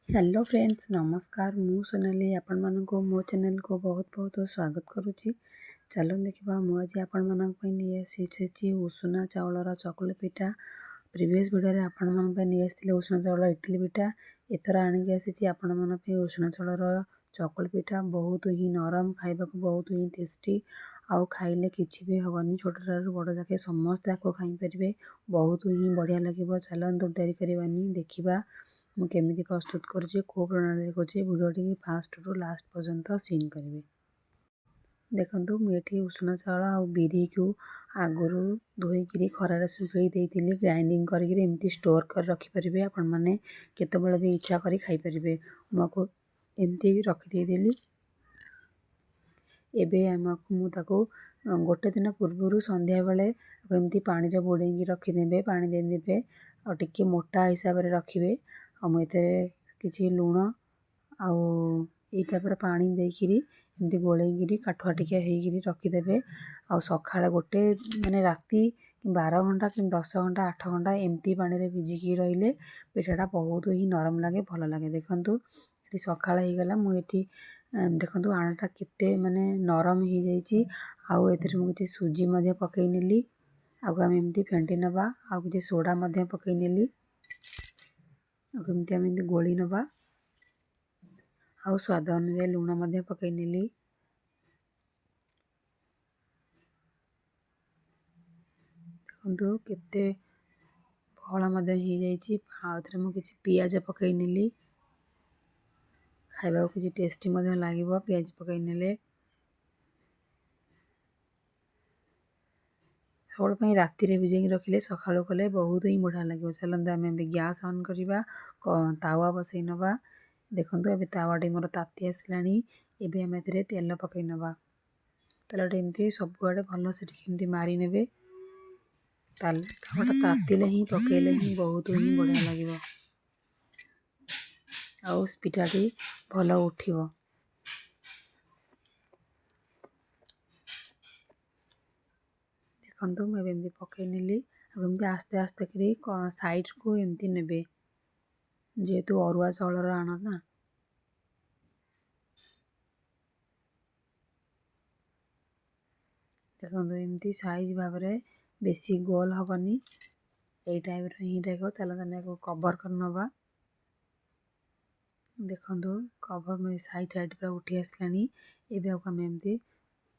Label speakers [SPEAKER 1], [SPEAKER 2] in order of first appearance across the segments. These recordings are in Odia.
[SPEAKER 1] ହ୍ୟାଲୋ ଫ୍ରେଣ୍ଡସ୍, ନମସ୍କାର। ମୁଁ ସୋନାଲି, ଆପଣମାନଙ୍କୁ ମୋ ଚ୍ୟାନେଲକୁ ବହୁତ ବହୁତ ସ୍ୱାଗତ କରୁଛି। ଚାଲନ୍ତୁ ଦେଖିବା, ମୁଁ ଆଜି ଆପଣମାନଙ୍କ ପାଇଁ ନେଇ ଆସିଛି ଉଷୁନା ଚାଉଳର ଚକୁଳି ପିଠା। ପ୍ରିଭିୟସ୍ ଭିଡ଼ିଓରେ ଆପଣମାନଙ୍କ ପାଇଁ ନେଇ ଆସିଥିଲି ଉଷୁନା ଚାଉଳ ଇଟିଲି ପିଠା। ଏଥର ଆଣିକି ଆସିଛି ଆପଣମାନଙ୍କ ପାଇଁ ଉଷୁନା ଚାଉଳର ଚକୁଳି ପିଠା। ବହୁତ ହିଁ ନରମ, ଖାଇବାକୁ ବହୁତ ହିଁ ଟେଷ୍ଟି, ଆଉ ଖାଇଲେ କିଛି ବି ହେବନି। ଛୋଟଠାରୁ ବଡ଼ ଯାକେ ସମସ୍ତେ ଆକୁ ଖାଇପାରିବେ। ବହୁତ ହିଁ ବଢ଼ିଆ ଲାଗିବ। ଚାଲନ୍ତୁ, ଡେରି କରିବାନି, ଦେଖିବା ମୁଁ କେମିତି ପ୍ରସ୍ତୁତ କରୁଛି, କେଉଁ ପ୍ରଣାଳୀରେ କରୁଛି। ଭିଡ଼ିଓଟିକି ଫାଷ୍ଟରୁ ଲାଷ୍ଟ ପର୍ଯ୍ୟନ୍ତ ସିନ୍ କରିବେ। ଦେଖନ୍ତୁ, ମୁଁ ଏଠି ଉଷୁନା ଚାଉଳ ଆଉ ବିରିକୁ ଆଗରୁ ଧୋଇକିରି ଖରାରେ ଶୁଖାଇ ଦେଇଥିଲି। ଗ୍ରାଇଣ୍ଡିଙ୍ଗ କରିକିରି ଏମିତି ଷ୍ଟୋର୍ କରି ରଖିପାରିବେ ଆପଣମାନେ, କେତେବେଳେ ବି ଇଚ୍ଛା କରି ଖାଇପାରିବେ। ମୁଁ ଆକୁ ଏମିତି ରଖିଦେଇଥିଲି। ଏବେ ଆମକୁ ମୁଁ ତାକୁ ଗୋଟେ ଦିନ ପୂର୍ବରୁ ସନ୍ଧ୍ୟାବେଳେ ଏମିତି ପାଣିରେ ବୁଡ଼େଇକି ରଖିଦେବେ, ପାଣି ଦେଇଦେବେ ଆଉ ଟିକେ ମୋଟା ହିସାବରେ ରଖିବେ। ଆଉ ମୁଁ ଏଥିରେ କିଛି ଲୁଣ ଆଉ ଏଇ ଟାଇପ୍ର ପାଣି ଦେଇକିରି ଏମିତି ଗୋଳେଇକିରି କାଠୁଆ ଟିକେ ହେଇକିରି ରଖିଦେବେ। ଆଉ ସକାଳେ ଗୋଟେ ମାନେ ରାତି 12 ଘଣ୍ଟା କି 10 ଘଣ୍ଟା, 8 ଘଣ୍ଟା ଏମିତି ପାଣିରେ ଭିଜିକି ରହିଲେ ପିଠାଟା ବହୁତ ହିଁ ନରମ ଲାଗେ, ଭଲ ଲାଗେ। ଦେଖନ୍ତୁ, ଏଠି ସକାଳ ହେଇଗଲା। ମୁଁ ଏଠି ଦେଖନ୍ତୁ, ଆଣଟା କେତେ ମାନେ ନରମ ହେଇଯାଇଛି। ଆଉ ଏଥିରେ ମୁଁ କିଛି ସୁଜି ମଧ୍ୟ ପକାଇ ନେଲି। ଆକୁ ଆମେ ଏମିତି ଫେଣ୍ଟି ନେବା। ଆଉ କିଛି ସୋଡ଼ା ମଧ୍ୟ ପକାଇ ନେଲି। ଆଉ ଏମିତି ଆମେ ଏମିତି ଗୋଳି ନେବା। ଆଉ ସ୍ୱାଦ ଅନୁଯାୟୀ ଲୁଣ ମଧ୍ୟ ପକାଇ ନେଲି। ଦେଖନ୍ତୁ, କେତେ ବହଳ ମଧ୍ୟ ହେଇଯାଇଛି। ଆଉ ଏଥିରେ ମୁଁ କିଛି ପିଆଜ ପକାଇ ନେଲି। ଖାଇବାକୁ କିଛି ଟେଷ୍ଟି ମଧ୍ୟ ଲାଗିବ ପିଆଜ ପକାଇ ନେଲେ। ସବୁବେଳେ ପାଇଁ ରାତିରେ ଭିଜେଇକି ରଖିଲେ ସକାଳୁ କଲେ ବହୁତ ହିଁ ବଢ଼ିଆ ଲାଗିବ। ଚାଲନ୍ତୁ, ଆମେ ଏବେ ଗ୍ୟାସ୍ ଅନ୍ କରିବା, ତାୱା ବସେଇ ନେବା। ଦେଖନ୍ତୁ, ଏବେ ତାୱାଟି ମୋର ତାତି ଆସିଲାଣି। ଏବେ ଆମେ ଏଥିରେ ତେଲ ପକାଇ ନେବା। ତେଲଟି ଏମିତି ସବୁଆଡ଼େ ଭଲସେ ଟିକେ ଏମିତି ମାରି ନେବେ। ତାୱାଟା ତାତିଲେ ହିଁ ପକାଇଲେ ହିଁ ବହୁତ ହିଁ ବଢ଼ିଆ ଲାଗିବ ଆଉ ପିଠାଟି ଭଲ ଉଠିବ। ଦେଖନ୍ତୁ, ମୁଁ ଏବେ ଏମିତି ପକାଇ ନେଲି। ଆଉ ଏମିତି ଆସ୍ତେ ଆସ୍ତେ କରି ସାଇଡ଼କୁ ଏମିତି ନେବେ, ଯେହେତୁ ଅରୁଆ ଚାଉଳର ଆଣ ନା। ଦେଖନ୍ତୁ, ଏମିତି ସାଇଜ୍ ଭାବରେ, ବେଶୀ ଗୋଲ ହେବନି, ଏଇ ଟାଇପ୍ର ହିଁ ରହିବ। ଚାଲନ୍ତୁ, ଆମେ ଆକୁ କଭର୍ କରିନେବା। ଦେଖନ୍ତୁ, କଭର୍ ସାଇଡ଼୍ ସାଇଡ଼୍ ପୁରା ଉଠି ଆସିଲାଣି। ଏବେ ଆକୁ ଆମେ ଏମିତି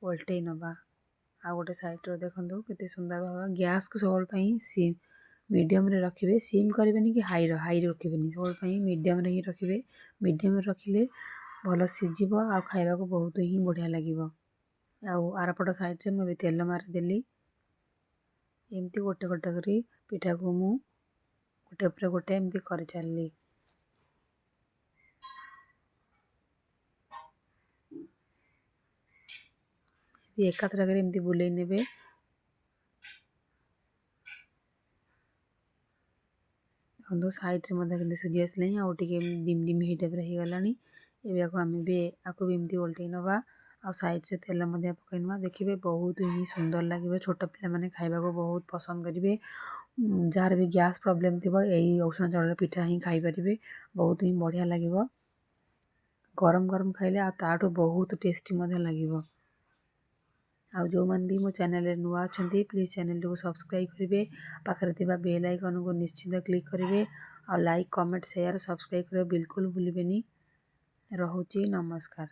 [SPEAKER 1] ଓଲଟେଇ ନେବା ଆଉ ଗୋଟେ ସାଇଡ଼୍ର। ଦେଖନ୍ତୁ କେତେ ସୁନ୍ଦର ଭାବେ। ଗ୍ୟାସ୍କୁ ସବୁବେଳେ ପାଇଁ ମିଡ଼ିୟମ୍ରେ ରଖିବେ। ସିମ୍ କରିବେନି କି ହାଇରେ ରଖିବେନି। ସବୁବେଳେ ପାଇଁ ମିଡ଼ିୟମ୍ରେ ହିଁ ରଖିବେ। ମିଡ଼ିୟମ୍ରେ ରଖିଲେ ଭଲ ସିଝିବ ଆଉ ଖାଇବାକୁ ବହୁତ ହିଁ ବଢ଼ିଆ ଲାଗିବ। ଆଉ ଆରପଟ ସାଇଡ଼୍ରେ ମୁଁ ଏବେ ତେଲ ମାରିଦେଲି। ଏମିତି ଗୋଟେ ଗୋଟେ କରି ପିଠାକୁ ମୁଁ ଗୋଟେ ଉପରେ ଗୋଟେ ଏମିତି କରିଚାଲିଲି। ଏକାଥରକରେ ଏମିତି ବୁଲେଇ ନେବେ। ଦେଖନ୍ତୁ, ସାଇଡ଼୍ରେ ମଧ୍ୟ କେମିତି ସିଝି ଆସିଲାଣି ଆଉ ଟିକେ ଡିମ୍ ଡିମ୍ ହେଇ ଟାଇପ୍ର ହେଇଗଲାଣି। ଏବେ ଆକୁ ଆମେ ବି ଆକୁ ବି ଏମିତି ଓଲଟେଇ ନେବା ଆଉ ସାଇଡ଼୍ରେ ତେଲ ମଧ୍ୟ ପକାଇ ନେବା। ଦେଖିବେ, ବହୁତ ହିଁ ସୁନ୍ଦର ଲାଗିବ। ଛୋଟ ପିଲାମାନେ ଖାଇବାକୁ ବହୁତ ପସନ୍ଦ କରିବେ। ଯାହାର ବି ଗ୍ୟାସ୍ ପ୍ରୋବ୍ଲେମ୍ ଥିବ, ଏଇ ଉଷୁନା ଚାଉଳର ପିଠା ହିଁ ଖାଇପାରିବେ। ବହୁତ ହିଁ ବଢ଼ିଆ ଲାଗିବ ଗରମ ଗରମ ଖାଇଲେ, ଆଉ ତାଠୁ ବହୁତ ଟେଷ୍ଟି ମଧ୍ୟ ଲାଗିବ। ଆଉ ଯେଉଁମାନେ ବି ମୋ ଚ୍ୟାନେଲରେ ନୂଆ ଅଛନ୍ତି, ପ୍ଲିଜ୍ ଚ୍ୟାନେଲଟିକୁ ସବସ୍କ୍ରାଇବ୍ କରିବେ। ପାଖରେ ଥିବା ବେଲ୍ ଆଇକନ୍କୁ ନିଶ୍ଚିନ୍ତ କ୍ଲିକ୍ କରିବେ ଆଉ ଲାଇକ୍, କମେଣ୍ଟ, ସେୟାର, ସବସ୍କ୍ରାଇବ୍ କରିବା ବିଲକୁଲ ଭୁଲିବେନି। ରହୁଛି, ନମସ୍କାର।